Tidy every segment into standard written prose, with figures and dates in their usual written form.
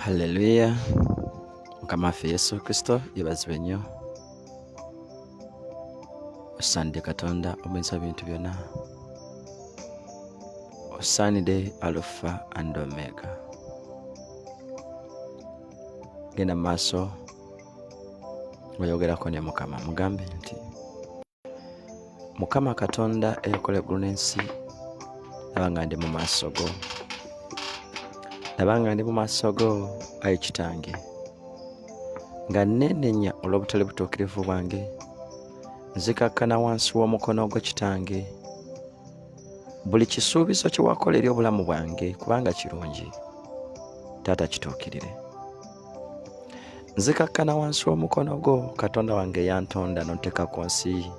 Haleluya! Mukama waffe Yesu Kristo yebazibwe nnyo. Osaanidde Katonda omuyinza w'ebintu byonna, osaanidde Alufa and Omega. Genda mu maaso ng'oyogerako ne Mukama, mugambe nti Mukama Katonda eyakola eggulu n'ensi, laba nga ndi mu maaso go, laba nga ndi mu maaso go, ayi Kitange, nga neenenya olw'obutali butuukirivu bwange, nzikakkana wansi w'omukono gwo Kitange, buli kisuubizo kye wakola eri obulamu bwange, kubanga kirungi, Taata kituukirire. Nzikakkana wansi w'omukono gwo, Katonda wange eyantonda n'onteeka ku nsi.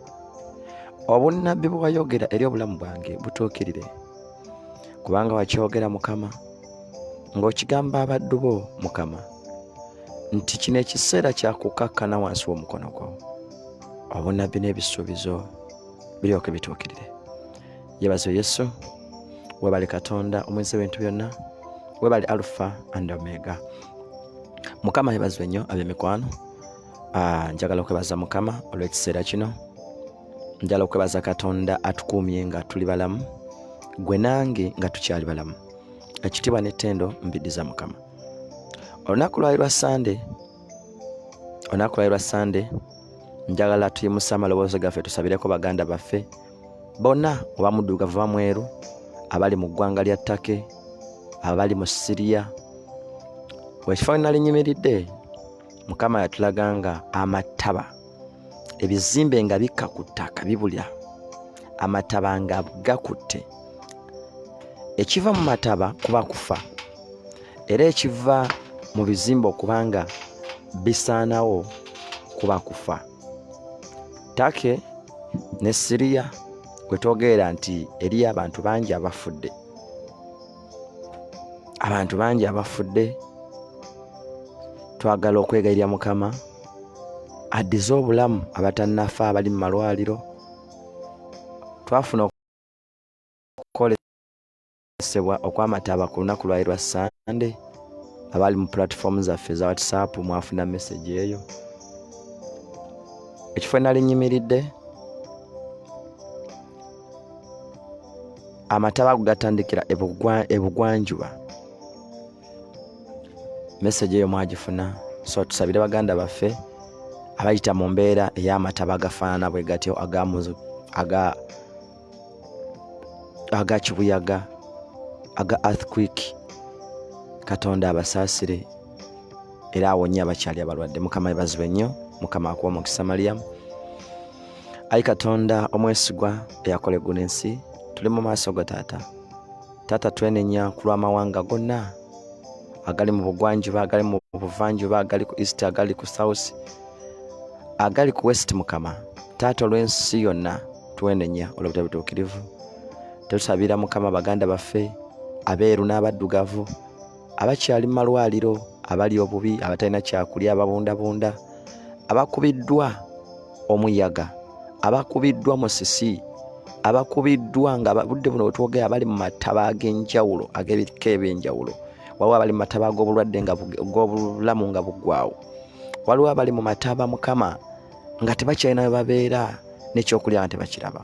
Obunnabbi bwe wayogera eri obulamu bwange butuukirire, kubanga wakyogera Mukama, ng'okigamba abaddu bo Mukama, nti kino ekiseera kya kukakkana wansi w'omukono gwo, obunnabbi n'ebisuubizo biryoke bituukirire. Yebaze Yesu, webale Katonda omuyinza ebintu byonna, webale Alpha and Omega. Mukama yebazwe nnyo ab'emikwano. Ah, njagala okwebaza Mukama olw'ekiseera kino. Njagala okwebaza Katonda atukuumye nga tuli balamu, gwe nange nga tukyali balamu. Ekitiibwa n'ettendo mbiddiza Mukama. Olunaku lwali lwa Sande, olunaku lwali lwa Sande. Njagala tuyimuse amaloboozi gaffe tusabireko baganda baffe bonna, oba muddugavu oba mweru, abali mu ggwanga lya Turkey, abali mu Syria. Ekifo we nali nyimiridde, Mukama yatulaga nga amataba, ebizimbe nga bikka ku ttaka bibulya, amataba nga gakutte. Ekiva mu mataba kuba kufa, era ekiva mu bizimbe okuba nga bisaanawo kuba kufa. Turkey ne Syria wetwogerera nti eriyo abantu bangi abafudde, abantu bangi abafudde. Twagala okwegayirira Mukama addize obulamu abatannafa abali mu malwaliro. Twafuna okwolesebwa okw'amataba ku lunaku lwali lwa Sande. Abali mu platform zaffe eza WhatsApp mwafuna message eyo. Ekifo nali nyimiridde, amataba ago gatandikira ebugwanjuba. Message eyo mwagifuna, so tusabire baganda baffe abayita mu mbeera ey'amataba agafaanana bwe gatyo, aga kibuyaga, aga earthquake. Katonda abasaasire era awonye abakyali abalwadde. Mukama yebazibwe nnyo. Mukama akuwa omukisa. Mariyamu. Ayi Katonda omwesigwa eyakola eggulu n'ensi, tuli mu maaso go Taata. Taata, twenenya ku lw'amawanga gonna agali mu bugwanjuba, agali mu buvanjuba, agali ku east, agali ku south, agali ku west. Mukama Taata, olw'ensi yonna twenenya olw'obutali butuukirivu. Tetusabira Mukama baganda baffe abeeru n'abaddugavu abakyali mu malwaliro, abali obubi, abatalina kyakulya, ababundabunda, abakubiddwa omuyaga, abakubiddwa musisi, abakubiddwa nga budde buno wetwogera abali mu mataba ag'enjawulo, ag'ebika eby'enjawulo. Waliwo abali mu mataba ag'obulwadde nga g'obulamu nga buggwawo, waliwo abali mu mataba Mukama nga tebakyalina we babeera n'ekyokulya nga tebakiraba.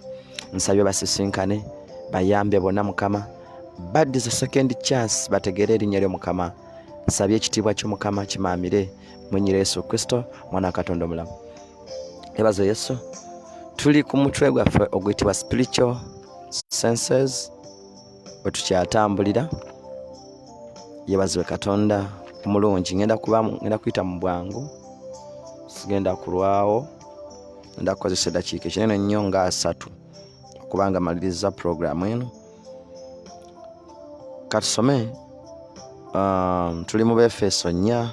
Nsabye basisinkane, bayambe bonna Mukama, baddize second chance, bategeere erinnya lyo Mukama. Nsabye ekitiibwa kyo Mukama kimaamire mu nnyira Yesu Kristo, mwana wa Katonda omulamu. Ebazo Yesu. Tuli ku mutwe gwaffe oguyitibwa spiritual senses we tukyatambulira. Yebazibwe Katonda omulungi. Ngenda kuba ngenda kuyita mu bwangu, sigenda kulwawo, ngenda kukozesa eddakiika ekinene nnyo nga 30 okubanga maliriza puroguramu eno. Katusome, tuli mu Befeso 4,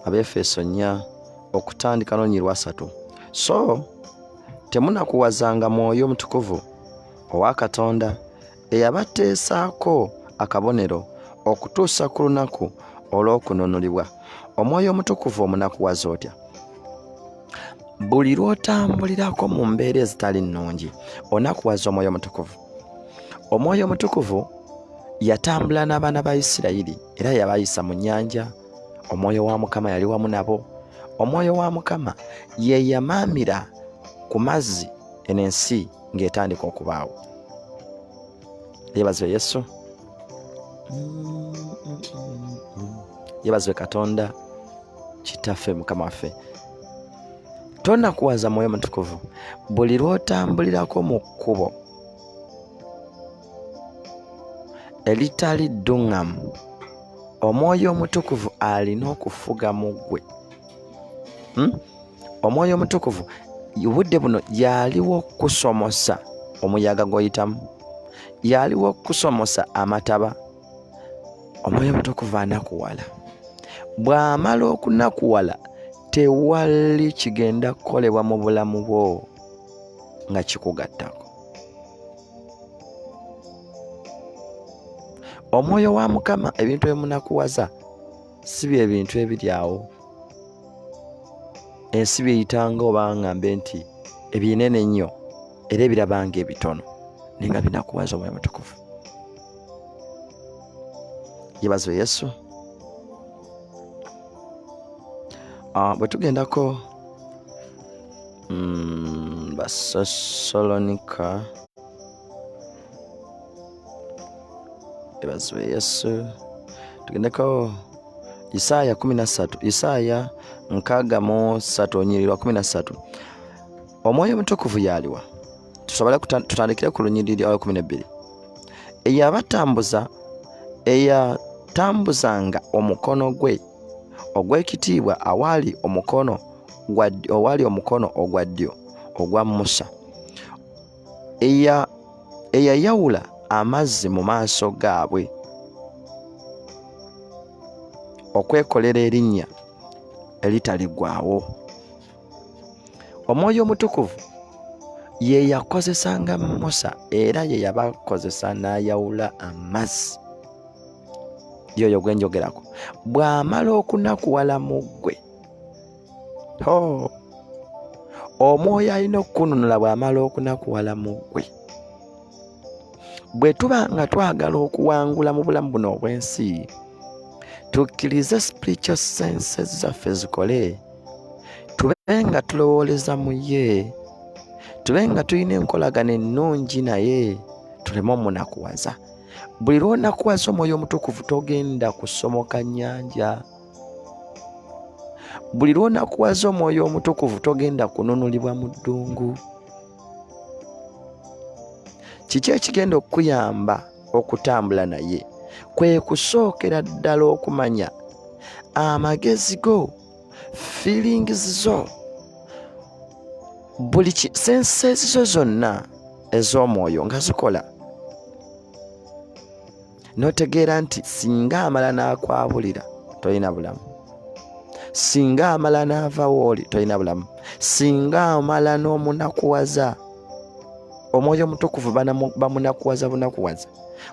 Abefeso 4 okutandika n'olunyiriri lwa 3. So temunakuwazanga Mwoyo Mutukuvu owa Katonda, eyabateesaako akabonero okutuusa ku lunaku olw'okununulibwa. Omwoyo Omutukuvu omunakuwaza otya? Buli lw'otambulirako mu mbeera ezitali nnungi, onakuwaza Omwoyo Omutukuvu. Omwoyo Omutukuvu Yatambula n'abaana ba Isirayiri era yabayisa mu nnyanja. Omwoyo wa Mukama yali wamu nabo. Omwoyo wa Mukama ye yamaamira ku mazzi eno ensi ng'etandika okubaawo. Yeebazibwe Yesu. Yeebazibwe Katonda Kitaffe Mukama waffe. Tonakuwaza Mwoyo Mutukuvu buli lw'otambulirako mu kkubo eritali dduŋŋamu. Omwoyo Omutukuvu alina okufuga mu ggwe. Omwoyo Omutukuvu obudde buno yaliwo okukusomosa omuyaga gw'oyitamu, yaliwo okukusomosa amataba. Omwoyo Omutukuvu anakuwala. Bw'amala okunakuwala, tewali kigenda kukolebwa mu bulamu bwo nga kikugattako. Omwoyo wa Mukama ebintu ebimunakuwaza si bye bintu ebiri awo ensi byeyitanga oba ngambe nti ebinene ennyo era ebirabanga ebitono naye nga binakuwaza Omwoyo Mutukuvu. Yebazibwe Yesu. Bwe tugendako Basesalonika, yebazibwe Yesu. Tugendeko Isaaya 13, Isaaya 63 olunyiriri lwa 13. Omwoyo Omutukuvu yaliwa? Tusobole tutandikire ku lunyiriri olwa 12. Eyabatambuza, eyatambuzanga omukono gwe ogw'ekitiibwa awaali omukono gwa, owaali omukono ogwa ddyo ogwa Musa, eyayawula amazzi mu maaso gaabwe okwekolera erinnya eritaliggwaawo. Omwoyo Omutukuvu ye yakozesanga Musa era ye yabakozesa n'ayawula amazzi. Yoyo gwe njogerako bw'amala okunakuwala mu ggwe. Omwoyo alina okukununula bw'amala okunakuwala mu ggwe. Bwe tuba nga twagala okuwangula mu bulamu buno obw'ensi, tukkirize spiritual senses zaffe zikole, tube nga tulowooleza mu ye, tube nga tulina enkolagana ennungi naye, tuleme omunakuwaza. Buli lw'onakuwaza Omwoyo Omutukuvu togenda kusomoka nnyanja. Buli lw'onakuwaza Omwoyo Omutukuvu togenda kununulibwa mu ddungu. Kiki ekigenda okukuyamba okutambula naye? Kwe kusookera ddala okumanya amagezi go, feelings zo, buli senses zo zonna ez'omwoyo nga zikola, n'otegeera nti singa amala n'akwabulira tolina bulamu, singa amala n'ava wooli tolina bulamu, singa amala n'omunakuwaza. Omwoyo Omutukuvu bamunakuwaza bunakuwaza,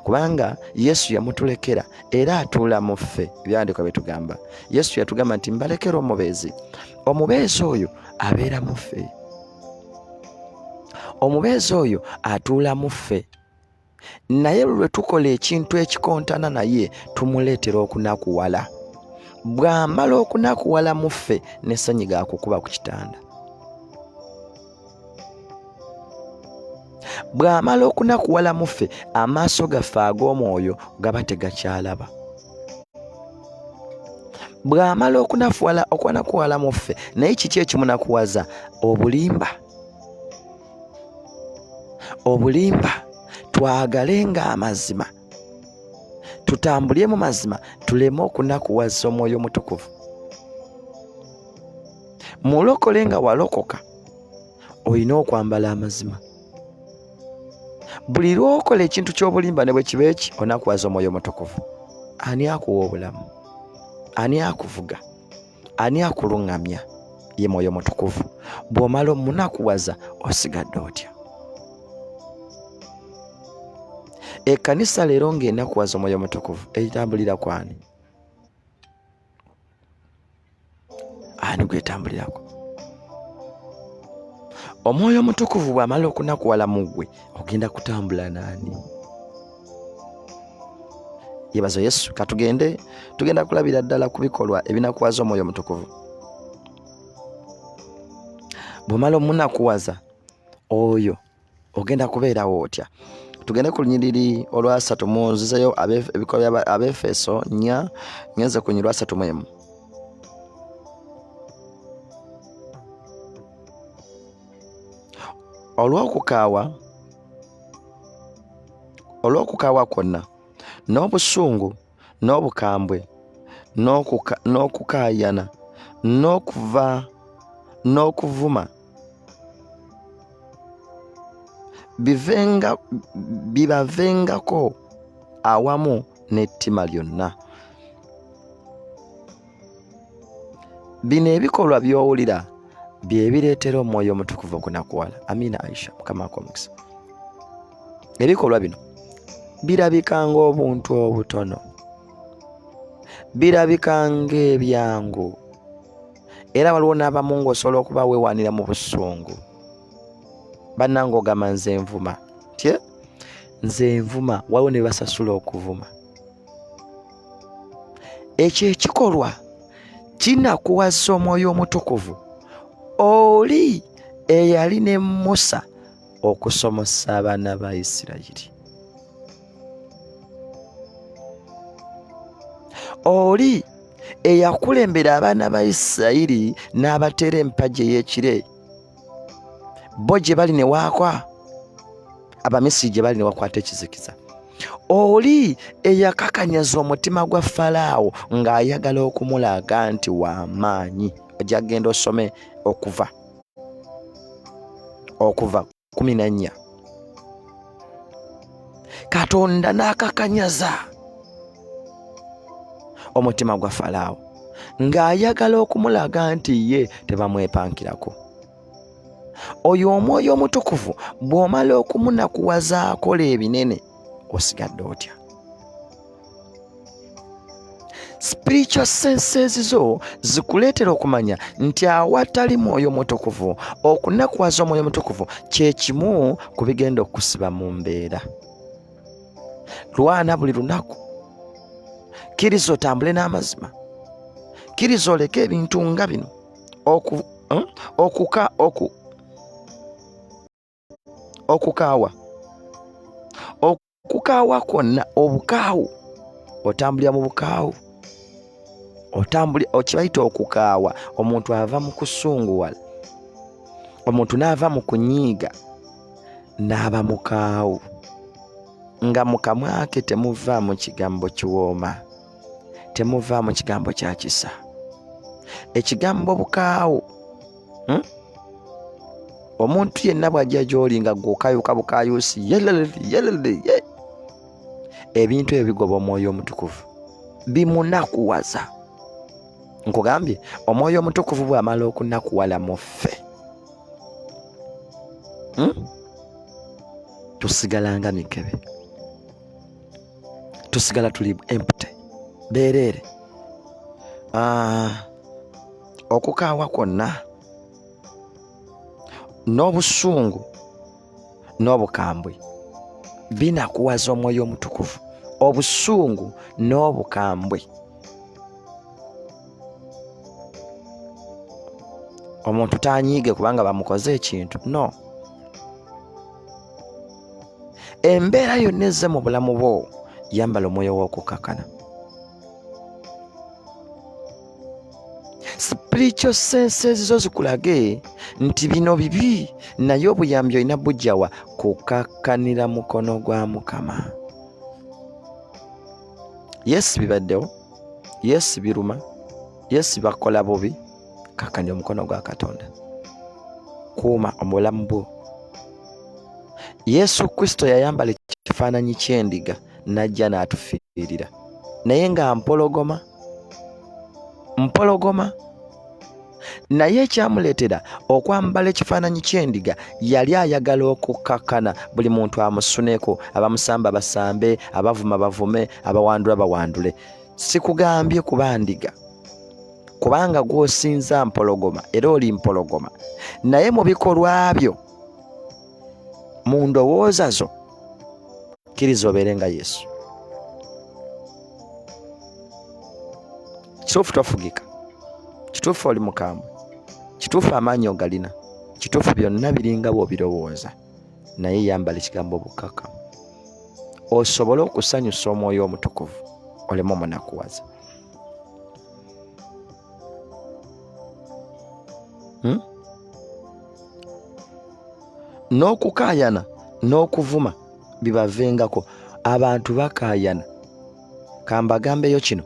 kubanga Yesu yamutulekera era atuula mu ffe. Ebyawandiikibwa bitugamba, Yesu yatugamba nti mbalekera omubeezi. Omubeezi oyo abeera mu ffe, omubeezi oyo atuula mu ffe, naye lwe tukola ekintu ekikontana naye tumuleetera okunakuwala. Bw'amala okunakuwala mu ffe, ne ssenyiga akukuba ku kitanda. Bw'amala okunakuwala mu ffe, amaaso gaffe ag'omwoyo gaba tegakyalaba. Bw'amala okunakuwala mu ffe, naye kiki ekimunakuwaza? Obulimba. Obulimba. Twagalenga amazima, tutambulye mu mazima, tuleme okunakuwaza Omwoyo Omutukuvu. Mulokole nga walokoka, olina okwambala amazima. Buli lw'okola ekintu ky'obulimba ne bwe kiba eki, onakuwaza Omwoyo Omutukuvu. Ani akuwa obulamu? Ani akuvuga? Ani akuluŋŋamya? Ye Mwoyo Mutukuvu. Bw'omala omunakuwaza, osigadde otya? Ekkanisa leero ng'enakuwaza Omwoyo Omutukuvu, etambulira ku ani? Ani gwetambulirako? Omwoyo Omutukuvu bw'amala okunakuwala mu ggwe, ogenda kutambula n'ani? Yebazo Yesu. Katugende, tugenda kulabira ddala ku bikolwa ebinakuwaza omwoyo omutukuvu. Bw'omala omunakuwaza oyo ogenda kubeerawo otya? Tugende ku lunyiriri olwasatu munzizeyo ebikolwa bya Abeefeso 4, ngenze ku lunyiriri lwasatu mu emu. Olw'okukaawa kwonna n'obusungu n'obukambwe n'okukaayana n'okuva n'okuvuma bibavengako awamu n'ettima lyonna. Bino ebikolwa by'owulira bye bireetera omwoyo omutukuvu okunakuwala. Amiina. Aisha, Mukama akuwe omukisa. Ebikolwa bino birabika ng'obuntu obutono, birabika ng'ebyangu, era waliwo n'abamu ng'osobola okuba weewaanira mu busungu. Bannange ogamba nze nvuma tye, nze nvuma, waliwo ne basasula okuvuma. Ekyo ekikolwa kinakuwaza omwoyo omutukuvu oli eyali ne Musa okusomosa abaana ba Isirayiri. Oli eyakulembera abaana ba Isirayiri n'abateera empagi ey'ekire, bo gye bali ne waakwa, Abamisiri gye bali ne wakwata ekizikiza. Oli eyakakanyaza omutima gwa Falaawo ng'ayagala okumulaga nti wa maanyi. Ojja kugenda osome okuva 14. Katonda n'akakanyaza omutima gwa Falaawo ng'ayagala okumulaga nti ye tebamwepankirako. Oyo omwoyo omutukuvu bw'omala okumunakuwaza akola ebinene, osigadde otya? Spiritual senses zo zikuleetera okumanya nti awatali mwoyo mutukuvu, okunakuwaza omwoyo mutukuvu kye kimu ku bigenda okukusiba mu mbeera. Lwana buli lunaku, kkiriza otambule n'amazima, kkiriza oleke ebintu nga bino okukaawa okukaawa kwonna, obukaawu, otambulira mu bukaawu, otambulira okibayita okukaawa. Omuntu ava mu kusunguwala, omuntu n'ava mu kunyiiga n'aba mukaawu, nga mu kamwa ke temuvaamu kigambo kiwooma, temuvaamu kigambo kya kisa. Ekigambo bukaawu, Omuntu yenna bw'ajja gy'oli nga ggwe okayuka bukayusi, yelelele, yelelele, ye. Ebintu ebyo bigoba omwoyo omutukuvu, bimunakuwaza. Nkugambye, omwoyo omutukuvu bw'amala okunakuwala mu ffe, Tusigala nga mikebe, tusigala tuli empty, beereere. Okukaawa kwonna n'obusungu n'obukambwe binakuwaza omwoyo omutukuvu. Obusungu n'obukambwe, omuntu tanyiige kubanga bamukoze ekintu. No, embeera yonna ezze mu bulamu bwo, yambala omwoyo w'okukakana. Spiritual senses zo zikulage nti bino bibi, naye obuyambi olina bujjawa? Kukakkanira mukono gwa Mukama. Yes, bibaddewo, yes, biruma, yes, bakola bubi. Kakkanira omukono gwa Katonda, kuuma obulamu bwo. Yesu Kristo yayambala ekifaananyi ky'endiga n'ajja n'atufiirira, naye nga mpologoma, mpologoma. Naye ekyamuleetera okwambala ekifaananyi ky'endiga, yali ayagala okukakkana buli muntu amusuneko, abamusamba basambe, abavuma bavume, abawandula bawandule. Sikugambye kuba ndiga, kubanga gw'osinza mpologoma era oli mpologoma, naye mu bikolwa byo, mu ndowooza zo, kkiriza obeere nga Yesu. Kituufu tofugika, kituufu oli mukambwe, kituufu amaanyi ogalina, kituufu byonna biringa bw'obirowooza, naye yambala ekigambo obukkakkamu osobole okusanyusa omwoyo omutukuvu oleme omunakuwaza. N'okukaayana n'okuvuma bibavengako. Abantu bakaayana. Kambagambeyo kino,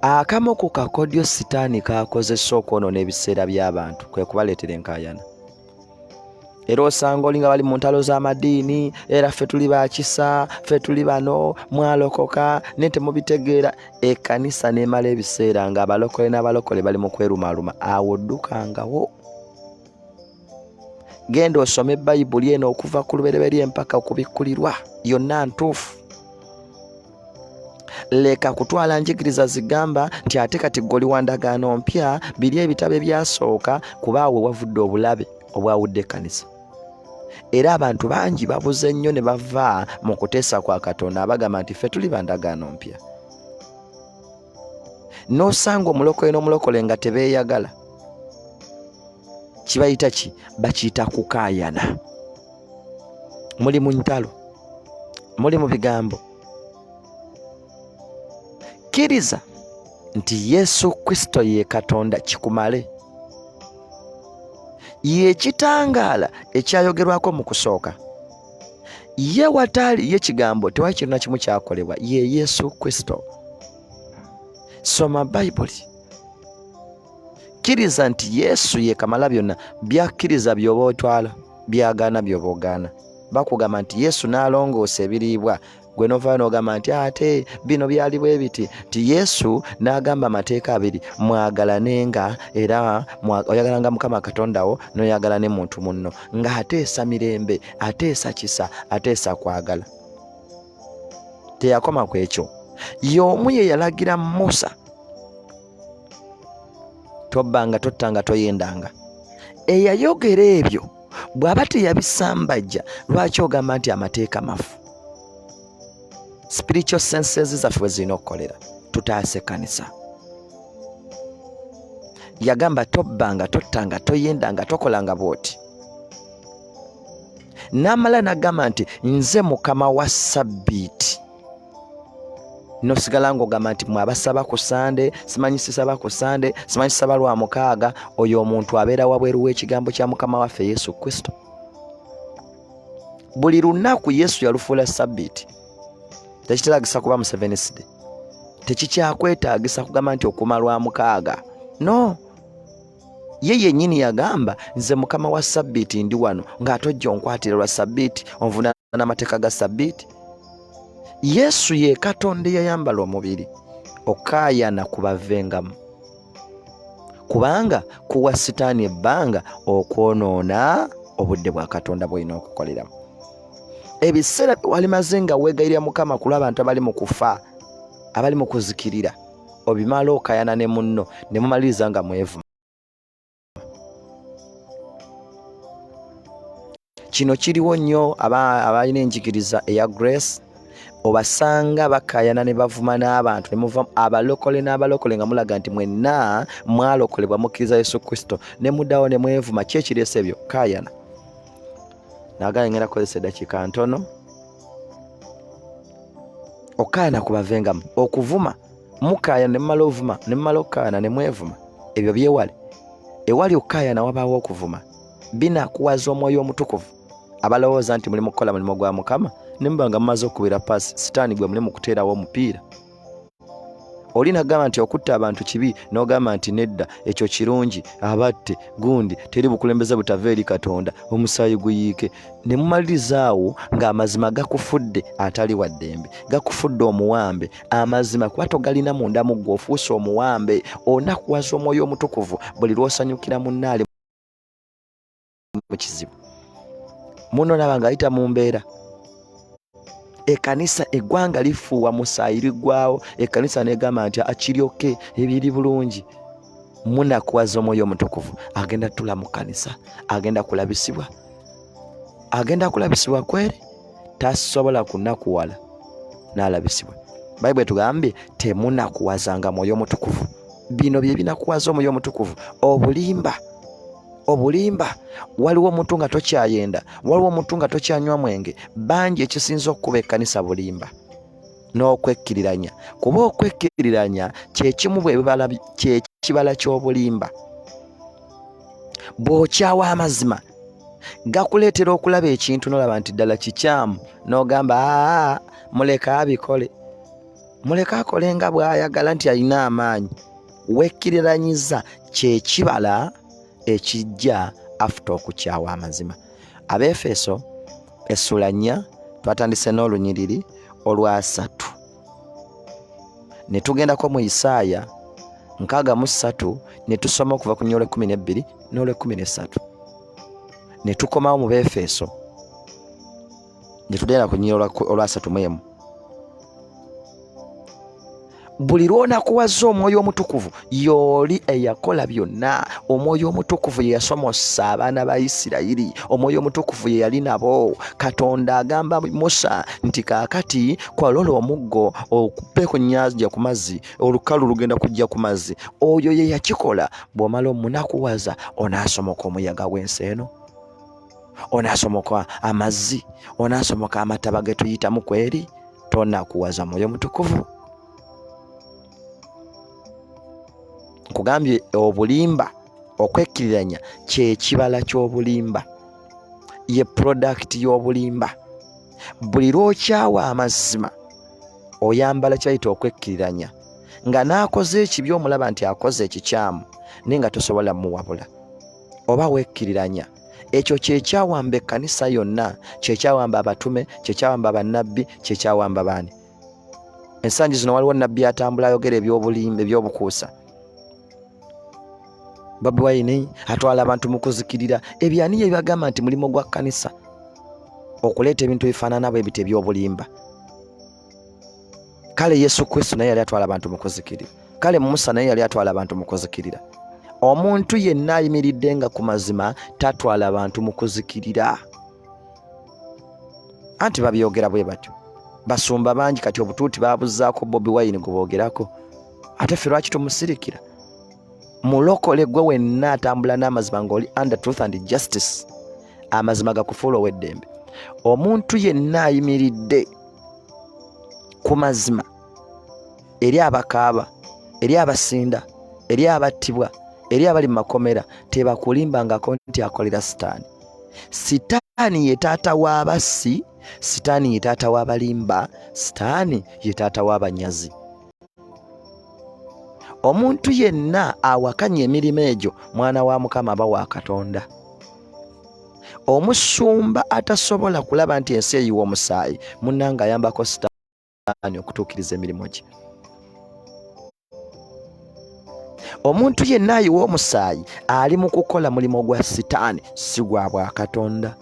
akamu ku kakodyo sitaani k'akozesa okwonoona ebiseera by'abantu kwe kubaleetera enkaayana. Era osanga oli nga bali mu ntalo z'amadiini, era ffe tuli ba kisa, ffe tuli bano, mwalokoka naye temubitegeera. Ekkanisa n'emala ebiseera ng'abalokole n'abalokole bali mu kwerumaaluma. Awo ddukangawo, genda osome Bayibuli eno okuva ku lubereberye mpaka okubikkulirwa, yonna ntuufu. Leka kutwala njigiriza zigamba nti ate kati ggwe oli wa ndagaano mpya, biri ebitabo ebyasooka, kuba awo wavudde obulabe obwawudde ekkanisa. Era abantu bangi babuze nnyo ne bava mu kuteesa kwa Katonda, abagamba nti ffe tuli ba ndagaano mpya. N'osanga omulokole n'omulokole nga tebeeyagala. Kibayita ki? Bakiyita kukaayana. Muli mu ntalo, muli mu bigambo. Kkiriza nti Yesu Kristo ye Katonda kikumale. Ye kitangaala ekyayogerwako mu kusooka. Ye wataali ye kigambo, tewali kintu na kimu kyakolebwa. Ye Yesu Kristo. Soma Bayibuli. Kkiriza nti Yesu ye kamala byonna. Byakkiriza by'oba otwala, byagaana by'oba ogaana. Bakugamba nti Yesu n'alongoosa ebiriibwa, gwe n'ovaayo n'ogamba nti ate bino byali bwe biti, nti Yesu n'agamba amateeka abiri, mwagalanenga, era oyagalanga Mukama Katonda wo n'oyagala ne muntu munno, ng'ateesa mirembe, ateesa kisa, ateesa kwagala. Teyakoma ku ekyo, y'omu ye yalagira Musa, tobbanga, tottanga, toyendanga. Eyayogera ebyo bw'aba teyabisambajja, lwaki ogamba nti amateeka mafu? Spiritual senses zaffe we zirina okukolera, tutaase ekkanisa. Yagamba tobbanga, tottanga, toyendanga, tokolanga bw'oti. N'amala n'agamba nti nze Mukama wa Ssabbiiti. Nosigala ng'ogamba nti mwe abasaba ku Sande, simanyi sisaba ku Sande, simanyi sisaba lwa mukaaga. Oyo omuntu abeera wabweru w'ekigambo kya Mukama waffe Yesu Kristo. Buli lunaku Yesu yalufuula Ssabbiiti. Tekitetaagisa kuba mu Seventh Day, tekikyakwetaagisa kugamba nti okuma lwa mukaaga. No, ye yennyini yagamba nze Mukama wa Ssabbiiti, ndi wano ng'ate ojja onkwatira lwa Ssabbiiti, onvunaana n'amateeka ga Ssabbiiti. Yesu ye Katonda eyayambala omubiri. Okaayana kubavengamu, kubanga kuwa Sitaani ebbanga okwonoona obudde bwa Katonda bw'olina okukoleramu. Ebiseera walimaze nga weegayirira Mukama ku lw'abantu abali mu kufa, abali mu kuzikirira, obimala okayana ne munno ne mumaliriza nga mwevuma. Kino kiriwo nnyo abalina enjigiriza eya Grace, obasanga bakayana ne bavuma n'abantu, ne muva abalokole n'abalokole nga mulaga nti mwenna mwalokolebwa mukkiriza Yesu Kristo, ne muddawo ne mwevuma. Ki ekireese ebyo? Kayana. Nagala ngenda kukozesa eddakiika ntono. Okukayana kubavengamu, okuvuma mukaayana ne mumala ovuma ne mumala okukaayana ne mwevuma, ebyo byewale. Ewali okukaayana wabaawo okuvuma. Binakuwaza omwoyo omutukuvu. Abalowooza nti muli mu kukola mulimu gwa Mukama ne muba nga mumaze okukubira paasi sitaani gwe muli mu kuteerawo omupiira. Oli nagamba nti okutta abantu kibi, n'ogamba nti nedda ekyo kirungi, abatte gundi, teri bukulembeze butava eri Katonda, omusaayi guyiike. Ne mumaliriza awo ng'amazima gakufudde atali wa ddembe, gakufudde omuwambe. Amazima kuba togalina munda mu ggwe, ofuuse omuwambe. Onakuwaza omwoyo omutukuvu buli lw'osanyukira munno ali mu kizibu. Munno naba ng'ayita mu mbeera. Ekkanisa, eggwanga lifuuwa musaayi liggwawo, ekkanisa n'egamba nti akiryoke ebiri bulungi. Munakuwaza omwoyo omutukuvu, agenda tula mu kkanisa, agenda kulabisibwa, agenda kulabisibwa kweri tasobola kunakuwala n'alabisibwa. Bayibuli etugambye temunakuwazanga mwoyo omutukuvu. Bino bye binakuwaza omwoyo omutukuvu. Obulimba, obulimba. Waliwo omuntu nga tokyayenda, waliwo omuntu nga tokyanywa mwenge. Bangi ekisinza okukuba ekkanisa bulimba n'okwekkiriranya, kuba okwekkiriranya kyekimu kyekibala ky'obulimba. Bw'okyawa amazima gakuleetera okulaba ekintu n'olaba nti ddala kikyamu, n'ogamba aa muleke abikole, muleke akole nga bw'ayagala nti alina amaanyi. Wekkiriranyiza kyekibala ekijja afuta okukyawa amazima. Abeefeso essula 4 twatandise n'olunyiriri olwasatu ne tugendako mu Isaaya 63 ne tusoma okuva ku nnya olw'ekkumi n'ebbiri n'olw'ekkumi n'essatu ne tukomawo mu Beefeso ne tugenda ku nnya olwasatu mu emu. Buli lw'onakuwaza omwoyo omutukuvu, y'oli eyakola byonna. Omwoyo omutukuvu ye yasomosa abaana ba Isirayiri, omwoyo omutukuvu ye yali nabo. Katonda agamba Musa nti kaakati kwalola omuggo okupe ku nnyanja ku mazzi, olukalu lugenda kujja ku mazzi. Oyo ye yakikola. Bw'omala omunakuwaza, onaasomoka omuyaga gw'ensi eno, onaasomoka amazzi, onaasomoka amataba ge tuyitamu kweri. Tonakuwaza mwoyo mutukuvu. Nkugambye obulimba, okwekkiriranya kyekibala ky'obulimba, ye product y'obulimba. Buli lw'okyawa amazima oyambala kyayita okwekkiriranya, nga n'akoze ekibi omulaba nti akoze ekikyamu naye nga tosobola muwabula, oba wekkiriranya. Ekyo kyekyawamba ekkanisa yonna, kyekyawamba abatume, kyekyawamba bannabbi, kyekyawamba baani. Ensangi zino waliwo nabbi atambula ayogera ebyobulimba, ebyobukuusa. Bobi Wine atwala abantu mu kuzikirira. Ebyo ani yebagamba nti mulimu gwa kkanisa okuleeta ebintu ebifaanana bwe bityo ebyobulimba? Kale Yesu Kristo naye yali atwala abantu mu kuzikirira. Kale Musa naye yali atwala abantu mu kuzikirira. Omuntu yenna ayimiridde nga ku mazima tatwala bantu mu kuzikirira. Anti babyogera bwe batyo. Basumba bangi kati obutuuti babuzaako Bobi Wine gwe boogerako. Ate ffe lwaki tumusirikira? Mulokole gwe wenna atambula n'amazima ng'oli under truth and justice. Amazima gakufuula ow'eddembe. Omuntu yenna ayimiridde ku mazima eri abakaaba, eri abasinda, eri abattibwa, eri abali mu makomera, tebakulimbangako nti akolera Sitaani. Sitaani ye taata w'abassi, Sitaani ye taata w'abalimba, Sitaani ye taata w'abanyazi. Omuntu yenna awakanya emirimu egyo mwana wa Mukama aba wa Katonda. Omusumba atasobola kulaba nti ensi eyiwa omusaayi, munnange ayambako Sitaani okutuukiriza emirimu gye. Omuntu yenna ayiwa omusaayi ali mu kukola mulimu gwa Sitaani, si gwa bwakatonda.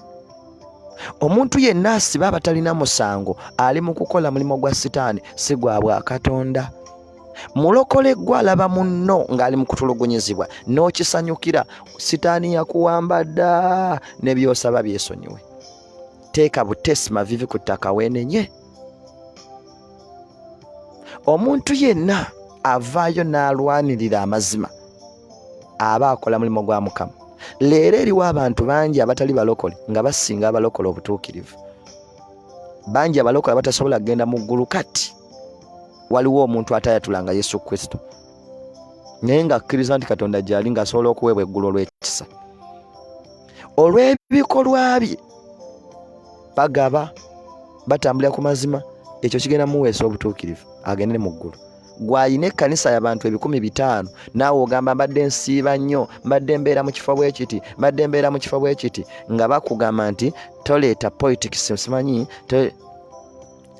Omuntu yenna asiba abatalina musango ali mu kukola mulimu gwa Sitaani, si gwa bwakatonda. Mulokole gwe alaba munno ng'ali mu kutulugunyizibwa n'okisanyukira, Sitaani yakuwamba dda, ne by'osaba byesonyiwe. Teeka butesi mavivi ku ttaka weenenye. Omuntu yenna avaayo n'alwanirira amazima aba akola mulimu gwa Mukama. Leero eriwo abantu bangi abatali balokole nga basinga abalokole obutuukirivu. Bangi abalokole abatasobola kugenda mu ggulu. Kati waliwo omuntu atayatulanga Yesu Kristo naye ng'akkiriza nti Katonda gy'ali, ng'asobola okuweebwa eggulu olw'ekisa olw'ebikolwa bye. Bagaba, batambulira ku mazima, ekyo kigenda muweesa obutuukirivu agende mu ggulu. Gw'alina ekkanisa y'abantu 500,000, naawe ogamba mbadde nsiiba nnyo, mbadde mbeera mu kifo bwe kiti, mbadde mbeera mu kifo bwe kiti, nga bakugamba nti toleeta politics, simanyi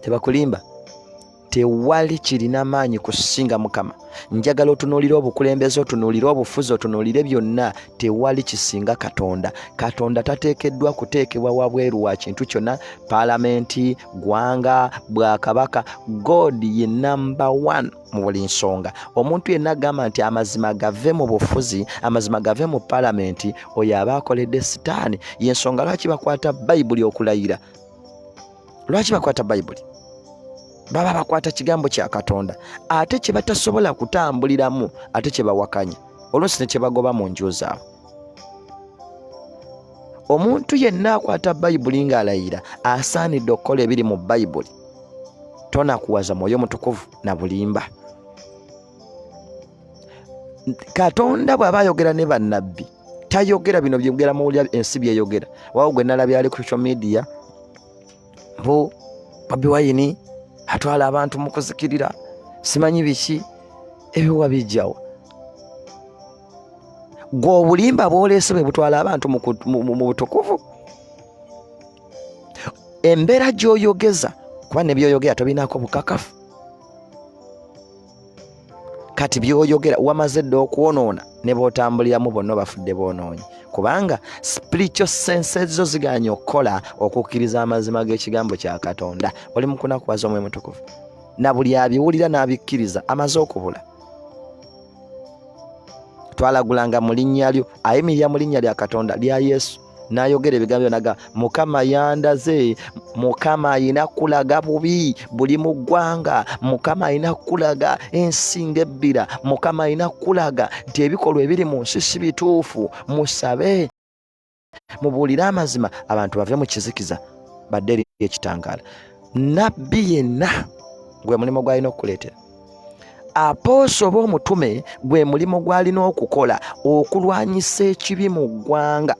tebakulimba. Tewali kirina maanyi kusinga Mukama. Njagala otunuulire obukulembeze, otunuulire obufuzi, otunuulire byonna, tewali kisinga Katonda. Katonda tateekeddwa kuteekebwa wabweru wa kintu kyonna, paalamenti, ggwanga, bwakabaka. God ye number one mu buli nsonga. Omuntu yenna agamba nti amazima gave mu bufuzi, amazima gave mu paalamenti, oyo aba akoledde Sitaani. Y'ensonga lwaki bakwata Bayibuli okulayira. Lwaki bakwata Bayibuli? Baba bakwata kigambo kya Katonda ate kye batasobola kutambuliramu, ate kye bawakanya, oluusi ne kye bagoba mu nju zaabwe. Omuntu yenna akwata Bayibuli ng'alayira asaanidde okukola ebiri mu Bayibuli. Tonakuwaza Mwoyo Mutukuvu na bulimba. Katonda bw'aba ayogera ne bannabbi tayogera bino byogera muwulira ensi byeyogera. Wawo gwe nalabye ali ku social media mbu Bobi Wine atwala abantu mu kuzikirira, simanyi biki ebyo wabijjawa. Gwe obulimba bwoleese bwe butwala abantu mu butukuvu. Embeera gy'oyogeza, kuba ne by'oyogera tobinaako bukakafu. Kati by'oyogera wamaze dda okwonoona, ne b'otambuliramu bonna obafudde boonoonyi, kubanga spiritual senses zo zigaanye okukola okukkiriza amazima g'ekigambo kya Katonda. Oli mu kunakuwaza Omwoyo Mutukuvu, na buli abiwulira n'abikkiriza amaze okubula. Twalagulanga mu linnya lyo, ayimirira mu linnya lya Katonda lya Yesu n'ayogera ebigambo byonna ga Mukama yandaze. Mukama alina kulaga bubi buli mu ggwanga. Mukama alina kulaga ensi ng'ebbira. Mukama alina kulaga nti ebikolwa ebiri mu nsi si bituufu. Musabe, mubuulire amazima, abantu bave mu kizikiza badde eri ekitangaala. Nabbi yenna gwe mulimu gw'alina okukuleetera. Apooso oba omutume gwe mulimu gw'alina okukola okulwanyisa ekibi mu ggwanga.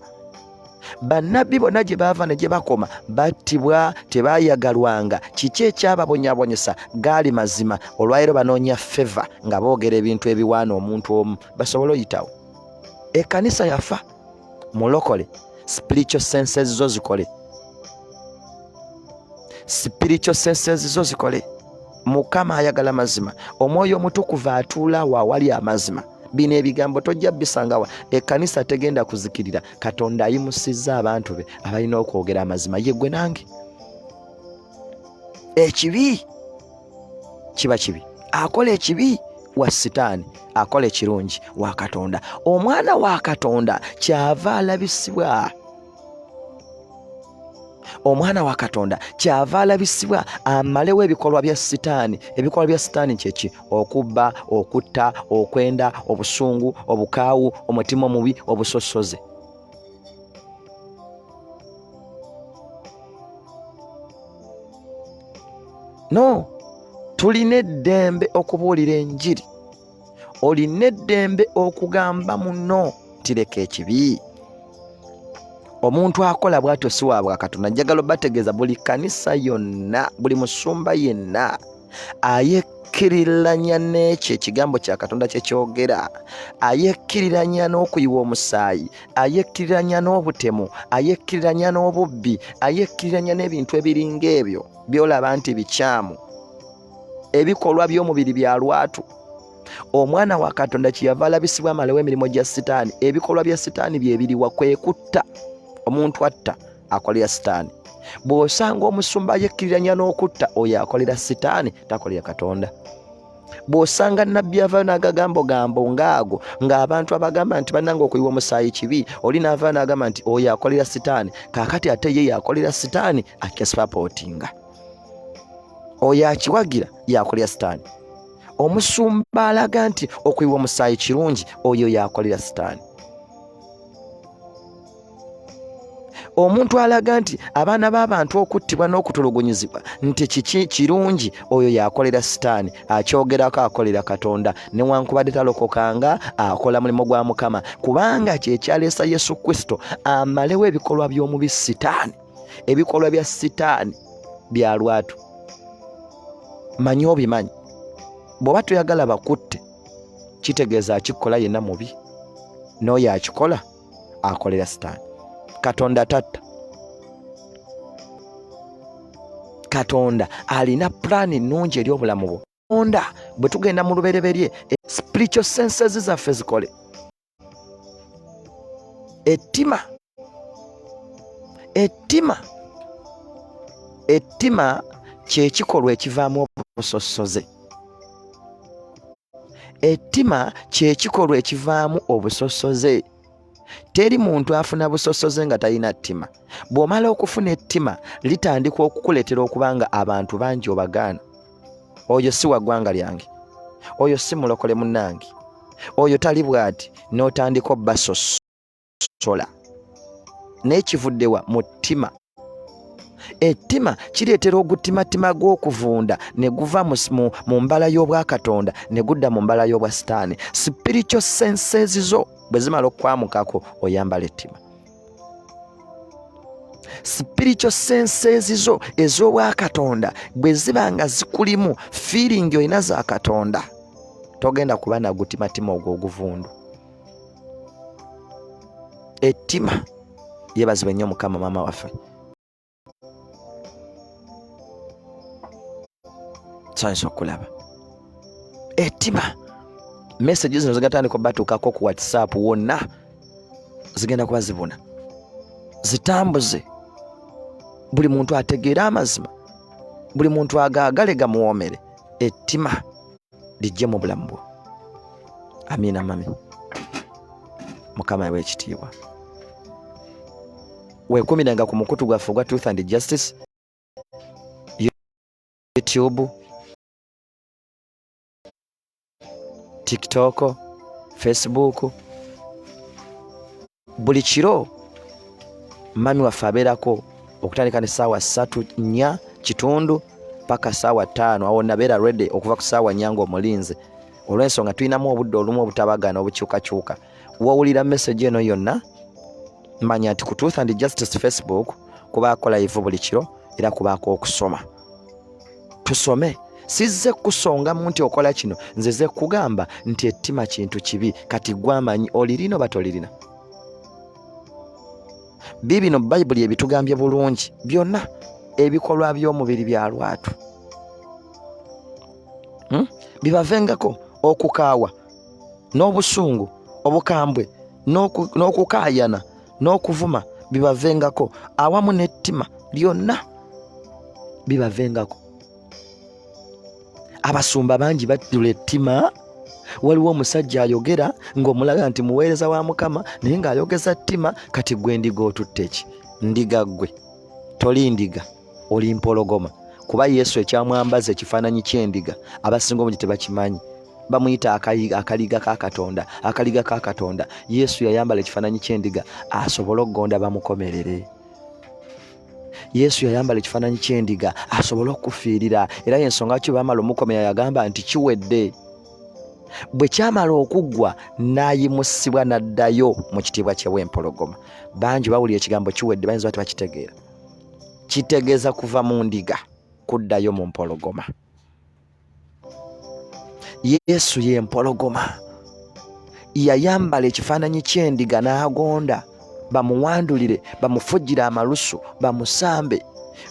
Bannabbi bonna gye baava ne gye bakoma battibwa, tebayagalwanga. Kiki ekyababonyabonyesa? Gaali mazima. Olwaleero banoonya feva nga boogera ebintu ebiwaana omuntu omu basobole oyitawo. Ekkanisa yafa. Mulokole, spiritual senses zo zikole, spiritual senses zo zikole. Mukama ayagala mazima. Omwoyo Omutukuvu atuula awo awali amazima. Bino ebigambo tojja bisangawa. Ekkanisa tegenda kuzikirira. Katonda ayimusizza abantu be abalina okwogera amazima. Ye gwe nange. Ekibi kiba kibi. Akola ekibi wa Sitaani, akola ekirungi wa Katonda. Omwana wa Katonda kyava alabisibwa. Omwana wa Katonda kyava alabisibwa amalewo ebikolwa bya Sitaani. Ebikolwa bya Sitaani kyeki? Okubba, okutta, okwenda, obusungu, obukaawu, omutima omubi, obusosoze. No, tulina eddembe okubuulira enjiri. Olina eddembe okugamba muno nti leka ekibi. Omuntu akola bw'atyo si wa bwa Katonda. Njagala obategeeza buli kanisa yonna, buli musumba yenna ayekkiriranya n'ekyo ekigambo kya Katonda kye kyogera, ayekkiriranya n'okuyiwa omusaayi, ayekkiriranya n'obutemu, ayekkiriranya n'obubbi, ayekkiriranya n'ebintu ebiringa ebyo by'olaba nti bikyamu, ebikolwa by'omubiri bya lwatu. Omwana wa Katonda kyeyava alabisibwa amalewo emirimu gya Sitaani. Ebikolwa bya Sitaani bye biriwa? Kwe kutta. Omuntu atta akolera Sitaani. Bw'osanga omusumba yekkiriranya n'okutta, oyo akolera Sitaani, takolera Katonda. Bw'osanga nabbi avaayo n'agagambogambo ng'ago, ng'abantu abagamba nti bannange okuyiwa omusaayi kibi, oli n'avaayo n'agamba nti oyo akolera Sitaani, kaakati ate ye yakolera Sitaani akyasapootinga. Oyo akiwagira yakolera Sitaani. Omusumba alaga nti okuyiwa omusaayi kirungi, oyo yakolera Sitaani. Omuntu alaga nti abaana b'abantu okuttibwa n'okutulugunyizibwa nti kiki kirungi, oyo yakolera Sitaani. Akyogerako akolera Katonda, newankubadde talokokanga, akola mulimu gwa Mukama, kubanga kye kyaleesa Yesu Kristo amalewo ebikolwa by'omubi Sitaani. Ebikolwa bya Sitaani bya lwatu, manyi obimanyi. Bw'oba toyagala bakutte, kitegeeza akikola yenna mubi, n'oyo akikola akolera Sitaani. Katonda tatta. Katonda alina pulaani nnungi eri obulamu bwo. Katonda bwe tugenda mu lubereberye, spiritual senses zaffe zikole. Ettima, ettima, ettima kyekikolwa ekivaamu obusosoze. Ettima kyekikolwa ekivaamu obusosoze. Teri muntu afuna busosoze nga talina ttima. Bw'omala okufuna ettima, litandika okukuleetera okuba nga abantu bangi obagaana. Oyo si wa ggwanga lyange, oyo si mulokole munnange, oyo tali bw'ati, n'otandika obbasosola. Naye kivuddewa? Mu ttima. Ettima kireetera ogutimatima gw'okuvunda ne guva mu mbala y'obwakatonda ne gudda mu mbala y'obwa sitaani. Spiritual senses zo bwe zimala okukwamukako, oyambala ettima. Spiritual senses zo ez'obwakatonda bwe ziba nga zikulimu, feeling olina za Katonda, togenda kuba na gutimatima ogwo oguvundu. Ettima. Yeebazibwe nnyo Mukama. Maama waffe, nsanyusa okulaba ettima. Message zino zigatandika obatuukako ku WhatsApp wonna, zigenda kuba zibuna, zitambuze, buli muntu ategeere amazima, buli muntu agaagale gamuwoomere, ettima lijje mu bulamu bwo. Amiina. Mami, Mukama yawa ekitiibwa. Weekumiranga ku mukutu gwaffe ogwa Truth and Justice, YouTube, TikTok, Facebook. Buli kiro mami waffe abeerako okutandika ne saawa 3 4 kitundu paka saawa 5. Awo nabeera ready okuva ku saawa 4 ng'omulinze, olw'ensonga tulinamu obudde olumu obutabagana, obukyukakyuka. Wowulira message eno yonna, manya nti ku Truth and Justice Facebook kubaako live buli kiro, era kubaako okusoma. Tusome. Sizze kusongamu nti okola kino, nzize kugamba nti ettima kintu kibi. Kati gwamanyi olirina oba tolirina. Biibino Bayibuli ebitugambye bulungi byonna. Ebikolwa by'omubiri bya lwatu, Bibavengako okukaawa n'obusungu, obukambwe n'okukaayana n'okuvuma, bibavengako awamu n'ettima lyonna, bibavengako. Abasumba bangi bajjula ettima. Waliwo omusajja ayogera ng'omulaga nti muweereza wa Mukama, naye ng'ayogeza ttima. Kati gwe ndiga otutte ki? Ndiga ggwe toli ndiga, oli mpologoma, kuba Yesu ekyamwambaza ekifaananyi ky'endiga abasinga obungi tebakimanyi. Bamuyita akaliga ka Katonda, akaliga ka Katonda. Yesu yayambala ekifaananyi ky'endiga asobole okugonda bamukomerere. Yesu yayambala ekifaananyi ky'endiga asobole okufiirira, era yensonga ki bamala omukomera yagamba nti kiwedde. Bwe kyamala okuggwa, n'ayimusibwa n'addayo mu kitiibwa kye bw'empologoma. Bangi bawulira ekigambo kiwedde, bayinza bati bakitegeera kitegeeza kuva mu ndiga kuddayo mu mpologoma. Yesu ye mpologoma, yayambala ekifaananyi ky'endiga n'agonda bamuwandulire, bamufujjire amalusu, bamusambe.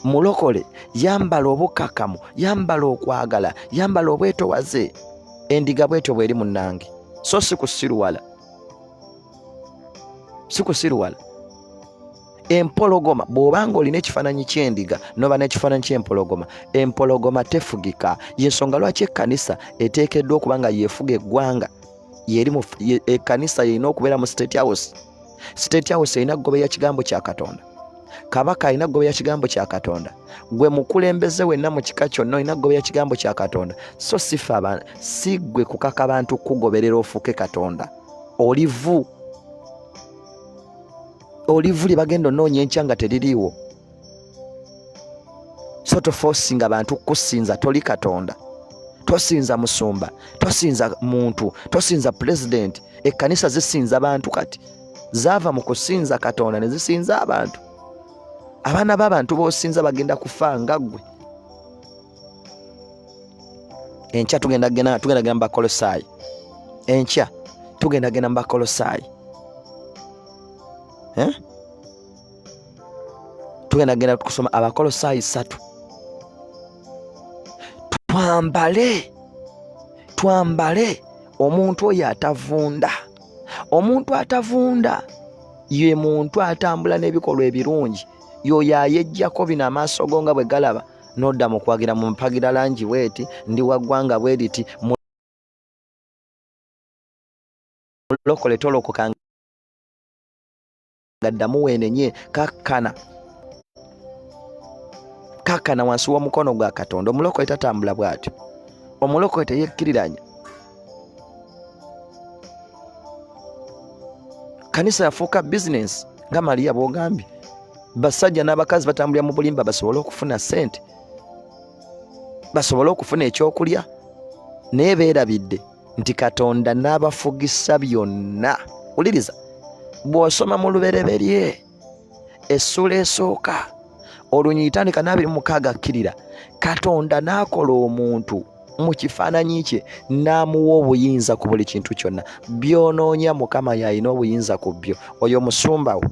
Mulokole, yambala obukakamu, yambala okwagala, yambala obwetowaze. Endiga bwetyo bweri munnange, so si kusiruwala, si kusiruwala. Empologoma, bw'oba nga olina ekifaananyi ky'endiga n'oba n'ekifaananyi ky'empologoma, empologoma tefugika. Y'ensonga lwaki ekkanisa eteekeddwa okuba nga yeefuga eggwanga. Ekkanisa yerina okubeera mu State House. State House erina kugoberera kigambo kya Katonda. Kabaka alina kugoberera kigambo kya Katonda. Gwe mukulembeze wenna mu kika kyonna olina kugoberera kigambo kya Katonda, so sife, si gwe kukaka bantu kugoberera ofuuke Katonda. Olivu, olivu lye bagenda onoonya enkya nga teririiwo. So toforcinga bantu kukusinza, toli Katonda. Tosinza musumba, tosinza muntu, tosinza pulezidenti. Ekkanisa zisinza bantu. Kati zaava mu kusinza Katonda ne zisinza abantu. Abaana b'abantu b'osinza bagenda kufa nga ggwe. Enkya tugenda genda, tugenda genda mu Bakolosaayi. Enkya tugenda genda mu Bakolosaayi, eh? Tugenda genda kusoma Abakolosaayi 3. Twambale, twambale omuntu oyo atavunda. Omuntu atavunda ye muntu atambula n'ebikolwa ebirungi, yoyo ayejjako bino amaaso go nga bwe galaba, nodda mu kwagira mu mpagira langi bweti, ndi wa ggwanga bwe riti. Mulokole, tolokoka nga ddamu weenenye. Kakkana, kakkana wansi w'omukono gwa Katonda. Omulokole tatambula bw'atyo. Omulokole teyekkiriranya. Kanisa yafuuka bizinensi nga Mariya bw'ogambye. Basajja n'abakazi batambulira mu bulimba basobole okufuna ssente, basobole okufuna ekyokulya, naye beerabidde nti Katonda n'abafugisa byonna. Wuliriza, bw'osoma mu Lubereberye essuula esooka olunyiriri tandika n'abiri mu mukaaga kkirira, Katonda n'akola omuntu mu kifaananyi kye n'amuwa obuyinza ku buli kintu kyonna. By'onoonya Mukama y'alina obuyinza ku byo. Oyo musumba wo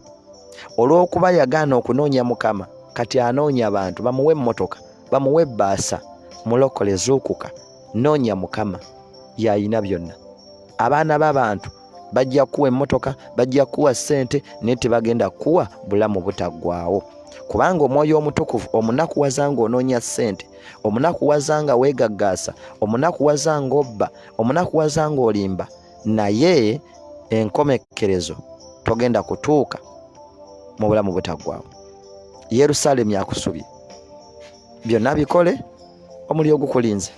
olw'okuba yagaana okunoonya Mukama, kati anoonya bantu bamuwe emmotoka, bamuwe ebbaasa. Mulokole zuukuka, noonya Mukama, y'alina byonna. Abaana b'abantu bajja kukuwa emmotoka, bajja kukuwa ssente, naye tebagenda kukuwa bulamu butaggwaawo, kubanga Omwoyo Omutukuvu omunakuwaza ng'onoonya ssente, omunakuwaza nga weegaggaasa, omunakuwaza ng'obba, omunakuwaza ng'olimba, naye enkomekkerezo togenda kutuuka mu bulamu butaggwaawo. Yerusaalemi akusubye, byonna bikole, omuliro gukulinze.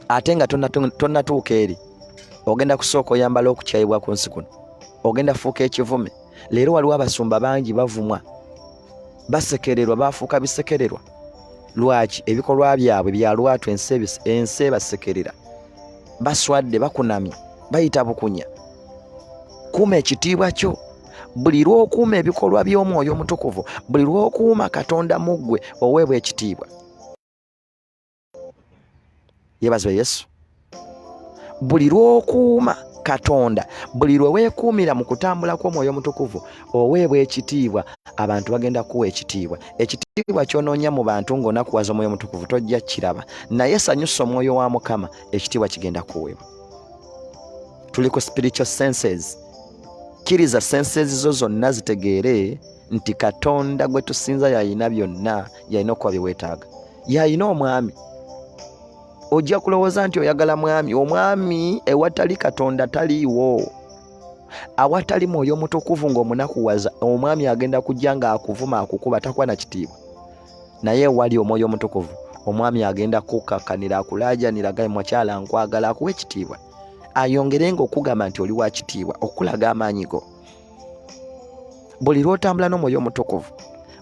Ate nga tonnatuuka eri, ogenda kusooka oyambala okukyayibwa ku nsi kuno, ogenda fuuka ekivume. Leero waliwo abasumba bangi bavumwa, basekererwa, bafuuka bisekererwa. Lwaki? Ebikolwa byabwe bya lwatu, ensi ebasekerera, baswadde, bakunamye, bayita bukunya. Kuuma ekitiibwa kyo. Buli lw'okuuma ebikolwa by'Omwoyo Omutukuvu, buli lw'okuuma Katonda mu ggwe, oweebwa ekitiibwa. Yeebazibwe Yesu. Buli lw'okuuma Katonda, buli lwe weekuumira mu kutambula kw'Omwoyo Omutukuvu, oweebwa ekitiibwa. Abantu bagenda kukuwa ekitiibwa. Ekitiibwa ky'onoonya mu bantu ng'onakuwaza Omwoyo Omutukuvu tojja kukiraba, naye sanyusa Omwoyo wa Mukama, ekitiibwa kigenda kuweebwa. Tuli ku spiritual senses. Kkiriza senses zo zonna zitegeere nti Katonda gwe tusinza y'alina byonna, y'alina okuba bye weetaaga, y'alina omwami. Ojja kulowooza nti oyagala mwami. Omwami ewatali Katonda taliiwo. Awatali Mwoyo Omutukuvu ng'omunakuwaza, omwami agenda kujja ng'akuvuma, akukuba, takuwa na kitiibwa. Naye ewali Omwoyo Omutukuvu, omwami agenda kukakkanira, akulaajanira, gaye mukyala nkwagala, akuwa ekitiibwa, ayongere ng'okugamba nti oli wa kitiibwa, okulaga amaanyi go. Buli lw'otambula n'Omwoyo Omutukuvu,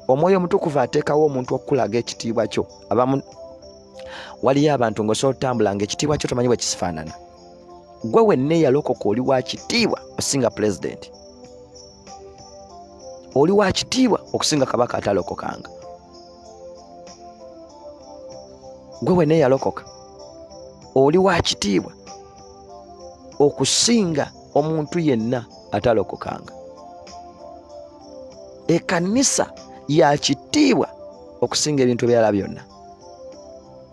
Omwoyo Omutukuvu ateekawo omuntu okukulaga ekitiibwa kyo. Abamu waliyo abantu ng'osobola otambula ng'ekitiibwa kyo tomanyi bwe kifaanana. Gwe wenna eyalokoka oli wa kitiibwa osinga pulezidenti, oli wa kitiibwa okusinga kabaka atalokokanga. Gwe wenna eyalokoka oli wa kitiibwa okusinga omuntu yenna atalokokanga. Ekkanisa ya kitiibwa okusinga ebintu ebirala byonna.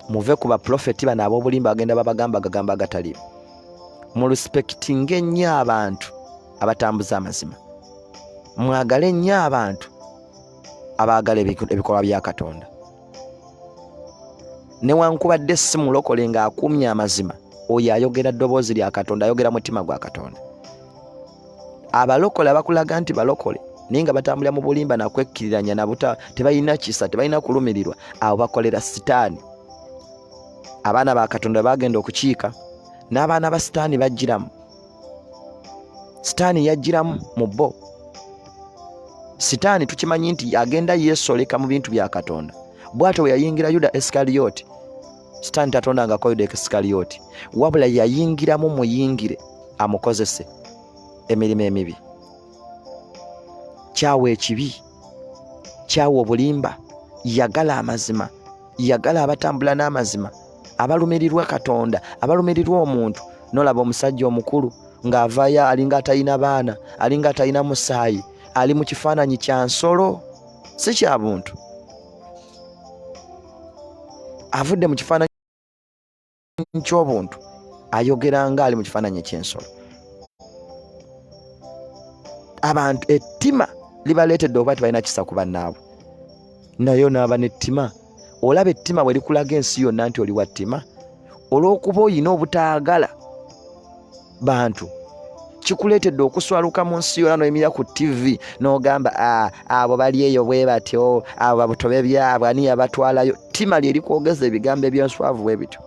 Muve ku baprofeti bano ab'obulimba bagenda babagamba gagamba agataliimu. Mu respectinge ennyo abantu abatambuza amazima, mwagale ennyo abantu abaagala ebikolwa bya Katonda. Newankubadde si mulokole ng'akuumye amazima, oyo ayogera ddoboozi lya Katonda, ayogera mutima gwa Katonda. Abalokole abakulaga nti balokole naye nga batambulira mu bulimba nakwekkiriranya nabuta, tebalina kisa, tebalina kulumirirwa, abo bakolera Sitaani. Abaana ba Katonda bagenda okukiika n'abaana ba Sitaani bajjiramu. Sitaani yajjiramu mu bo. Sitaani tukimanyi nti agenda yeesoleka mu bintu bya Katonda. Bw'atyo bwe yayingira Yuda Esikaliyoti. Sitaani tatondangako Yuda Esikaliyoti, wabula yayingiramu muyingire amukozese emirimu emibi. Kyawa ekibi, kyawa obulimba, yagala amazima, yagala abatambula n'amazima, abalumirirwa Katonda, abalumirirwa omuntu. Nolaba omusajja omukulu ng'avaayo alinga atalina baana, alinga atalina musaayi, ali mu kifaananyi kya nsolo, si kya buntu. Avudde mu kifaananyi ky'obuntu, ayogera nga ali mu kifaananyi eky'ensolo. Abantu ettima libaleetedde okuba tebalina kisa ku bannaabwe, naye onaaba n'ettima. Olaba ettima bwe likulaga ensi yonna nti oli wa ttima, olw'okuba oyina obutaagala bantu, kikuleetedde okuswaluka mu nsi yonna, n'oyimirira ku TV n'ogamba, abo bali eyo bwe batyo, abo babutobe byabwe, ani yabatwalayo? Ettima lye likwogeza ebigambo ebyenswavu bwe bityo.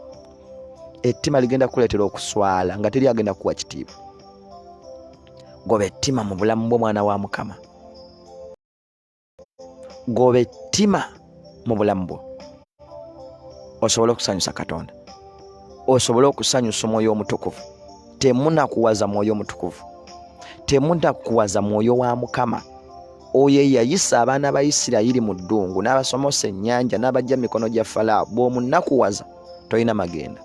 Ettima ligenda kukuleetera okuswala nga teri agenda kukuwa kitiibwa. Goba ettima mu bulamu bwo, mwana wa Mukama. Goba ettima mu bulamu bwo osobole okusanyusa Katonda, osobole okusanyusa Omwoyo Omutukuvu. Temunakuwaza Mwoyo Omutukuvu, temunakuwaza Mwoyo wa Mukama, oyo eyayisa abaana ba Isirayiri mu ddungu n'abasomosa ennyanja n'abajja mu mikono gya Falaawo. Bw'omunakuwaza tolina magenda.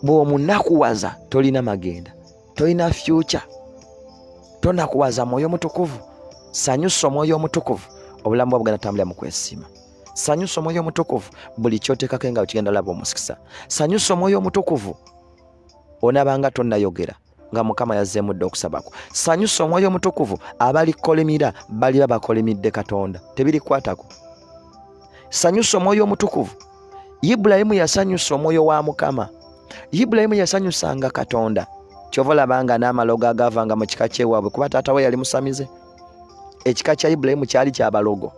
Bw'omunakuwaza tolina magenda, tolina fyuca. Tonakuwaza Mwoyo Omutukuvu. Sanyusa Omwoyo Omutukuvu, obulamu bwa bugenda tambulira mu kwesiima. Sanyusa Omwoyo Omutukuvu, buli kyoteekako engalo kigenda laba omusikisa. Sanyusa Omwoyo Omutukuvu, onabanga tonnayogera nga Mukama yazzeemu dda okusabako. Sanyusa Omwoyo Omutukuvu, abalikolimira baliba bakolimidde Katonda, tebirikwatako. Sanyusa Omwoyo Omutukuvu. Ibulayimu yasanyusa Omwoyo wa Mukama. Ibulayimu yasanyusanga Katonda, kyova olabanga n'amalogo agavanga mu kika kyewaabwe, kuba taata we yali musamize. Ekika kya Ibulayimu kyali kyabalogo,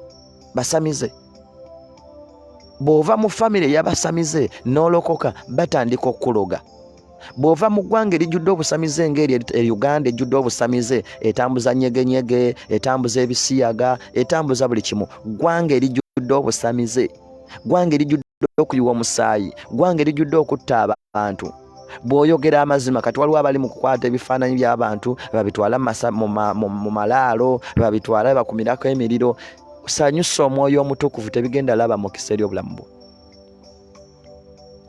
basamize. Bw'ova mu famire ey'abasamize n'olokoka, batandika okukuloga. Bw'ova mu ggwanga erijjudde obusamize ng'eri e Uganda ejjudde obusamize, etambuza nyegenyege, etambuza ebisiyaga, etambuza buli kimu, ggwanga erijjudde obusamize, ggwanga erijjudde okuyiwa omusaayi, ggwanga erijjudde okutta abantu. Bw'oyogera amazima, kati waliwo abali mu kukwata ebifaananyi by'abantu babitwala mu malaalo, babitwala bakumirako emiriro. Sanyusa Omwoyo Omutukuvu, tebigenda laba mukisa eri obulamu bwo.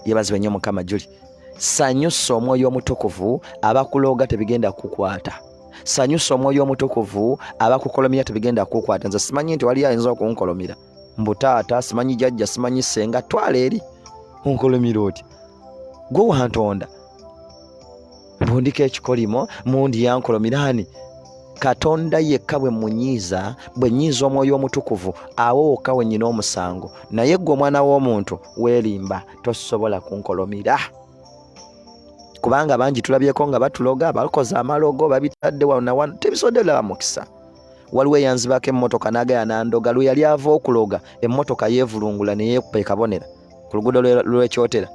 Yebazibwe nnyo Mukama. Juli sanyusa Omwoyo Omutukuvu, abakulooga tebigenda kukwata. Sanyusa Omwoyo Omutukuvu, abakukolomira tebigenda kukwata. Nze simanyi nti waliyo ayinza okunkolomira, mbu taata, simanyi jajja, simanyi ssenga. Twala eri, onkolomira otya gwe wantonda? Bundiko ekikolimo mundi yankolomira ani? Katonda yekka bwe munyiiza, bwe nyiiza Omwoyo Omutukuvu, awo wokka we nnyina omusango. Naye ggwe omwana w'omuntu weerimba, tosobola kunkolomira, kubanga bangi tulabyeko nga batuloga, bakoze amalogo, babitadde wano na wano, tebisobodde laba mukisa. Waliwo eyanzibako emmotoka n'agaya n'andoga. Lwe yali ava okuloga, emmotoka yeevulungula ne yeekuba ekabonera ku luguudo lw'Ekyotera.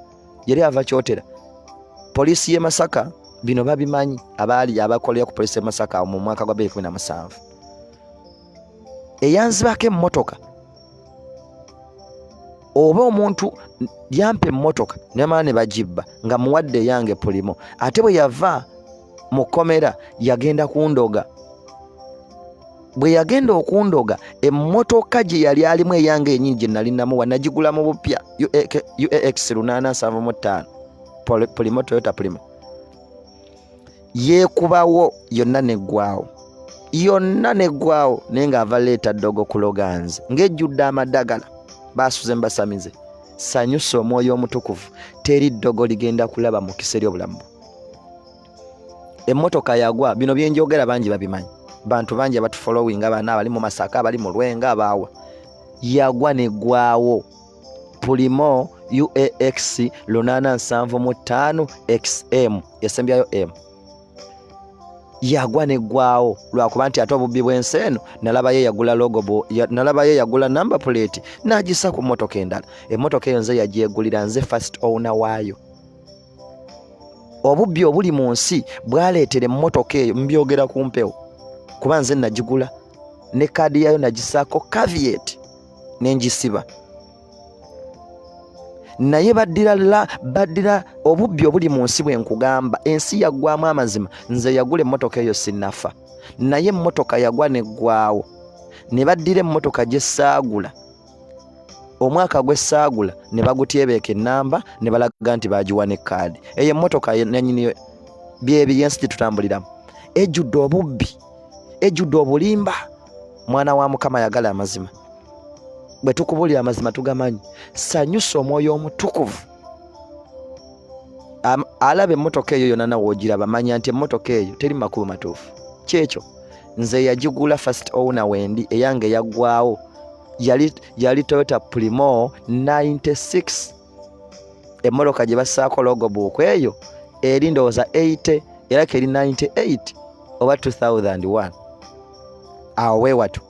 Yali ava Kyotera. Poliisi y'e Masaka bino babimanyi, abaali abakolera ku poliisi y'e Masaka mu mwaka gwa 2017. Eyanzibako emmotoka, oba omuntu yampa emmotoka nemala ne bagibba nga muwadde eyange Pulimo, ate bwe yava mu kkomera yagenda kundoga. Bwe yagenda okundoga, emmotoka gye yali alimu, eyange yenyini gye nali namuwa, nagigula mu bupya, UAX 875 Pulimo, Toyota Pulimo, yeekubawo yonna neggwawo, yonna neggwawo. Naye ng'ava leeta ddogo kuloga nze, ng'ejjudde amadagala baasuze mbasamize. Sanyusa Omwoyo Omutukuvu, teri ddogo ligenda kulaba mukisa eri obulamu bwo. Emmotoka yagwa. Bino byenjogera bangi babimanyi, bantu bangi abatufollowinga, bana abali mu Masaka, abali mu Lwenga, abaawa. Yagwa neggwawo, Pulimo UAX 875 XM, yasembyayo M, yagwa neggwawo lwakuba nti ate obubbi bw'ensi eno, nalabayo eyagula logo, nalabayo eyagula number plate n'agisa ku mmotoka endala. Emmotoka eyo nze yagyegulira, nze first owner waayo. Obubbi obuli mu nsi bwaleetera emmotoka eyo, mbyogera ku mpewo kuba nze nagigula, ne kaadi yayo nagisaako caveat nenjisiba, naye baddira la baddira. Obubbi obuli mu nsi bwe nkugamba, ensi yaggwamu amazima. Nze yagula emmotoka eyo sinnafa, naye emmotoka yagwa neggwawo, ne baddira emmotoka gye saagula, omwaka gw'essaagula, ne bagutyebeeka ennamba, ne balaga nti bagiwa ne kaadi eyo emmotoka nanyini. Byebiri ensi gye tutambuliramu, ejjudde obubbi, ejjudde obulimba. Mwana wa Mukama yagala amazima. Bwe tukubuulira amazima tugamanyi. Sanyusa Omwoyo Omutukuvu. Alaba emmotoka eyo yonna, nawe ogiraba, manya nti emmotoka eyo teri makubo matuufu. Kyekyo, nze yagigula, first owner wendi, eyange yaggwawo. Yali Toyota Primo 96. Emmotoka gye bassaako logbook eyo eri ndowooza 80, era keri 98 oba 2001 awo weewatu.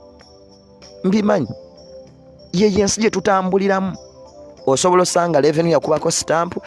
Mbimanyi, yeyo ensi gye tutambuliramu. Osobola osanga Revenue yakubako sitampu.